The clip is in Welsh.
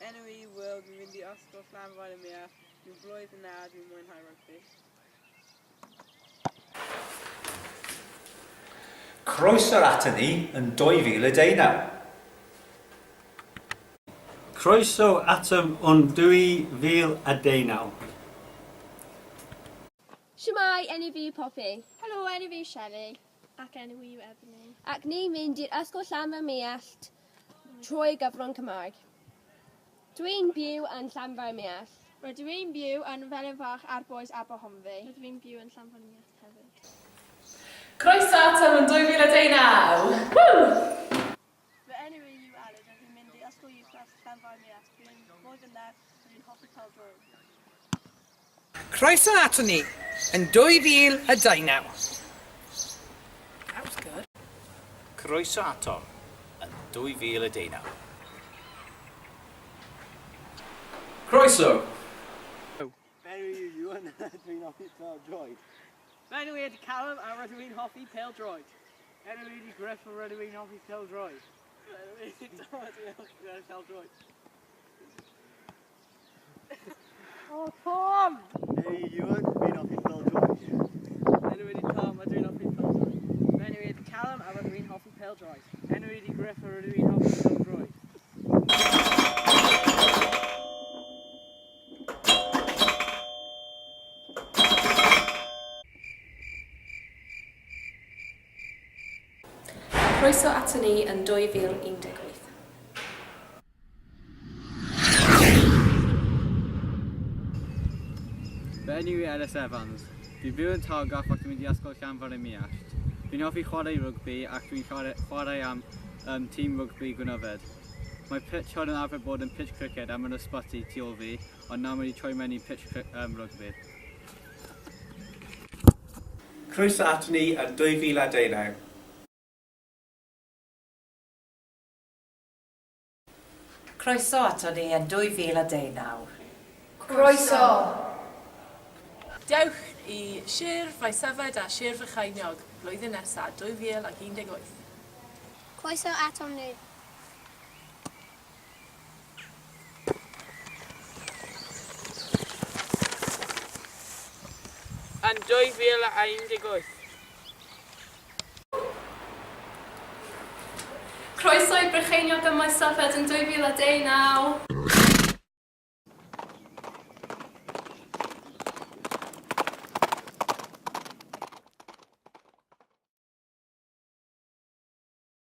Enw i yw Will, dwi'n mynd i Ysgol Llanfair ym Muallt, dwi'n flwydd yn a dwi'n mwynhau rygbi. Croeso aton ni yn 2019. Croeso atom yn 2019. Shwmae, enw fi yw Poppy. Helo, enw fi yw Shelley. Ac enw i yw Ebony. Ac ni'n mynd i'r Ysgol Llanfair-muallt trwy gyfrwng Cymraeg. Dwi'n byw yn Llanfair-muallt. Rydw i'n byw yn Felin-fach ar bwys Aberhonddu. Rydw i'n byw yn Llanfair-muallt hefyd. Croeso atom yn 2019! Woo! Fy enw i yw Aled a fi'n mynd i Ysgol Uwchradd Llanfair-muallt. Dwi'n blwyddyn naw a dwi'n hoffi pêl-droed. Croeso aton ni yn 2019. That was good. Croeso atom yn 2019. Croeso! Fy enw i yw Iwan a dwi'n hoffi pêl-droed. Fy enw i ydy Callum a rydw i'n hoffi pêl-droed. Enw i ydy Griff a rydw i'n hoffi pêl-droed. Fy enw i ydy Tom a dwi'n hoffi pêl-droed. Oh, Tom! Hey Iwan, dwi'n hoffi pêl-droed. Fy enw i ydy Tom a dwi'n hoffi pêl-droed. Fy enw i ydy Callum a rydw i'n hoffi pêl-droed. Enw i ydy Griff a rydw i'n hoffi pêl-droed. Croeso aton ni yn 2018. Fy enw i Ellis Evans. Dwi'n byw yn Talgarth ac dwi'n mynd i Ysgol Llanfair ym Muallt. Dwi'n hoffi chwarae rygbi ac dwi'n chwarae am um, tîm rygbi Gwynafed. Mae pitch hwn yn arfer bod yn pitch cricket am yn ysbyty tu ôl fi, ond nawr mae wedi troi mewn i pitch um, rygbi. Croeso aton ni yn 2019. Croeso aton ni yn 2019. Croeso! Dewch i Sir Faesyfed a Sir Fycheiniog blwyddyn nesa, 2018. Croeso aton ni. Yn 2018. Croeso i Brycheiniog ym Maesyfed yn 2019.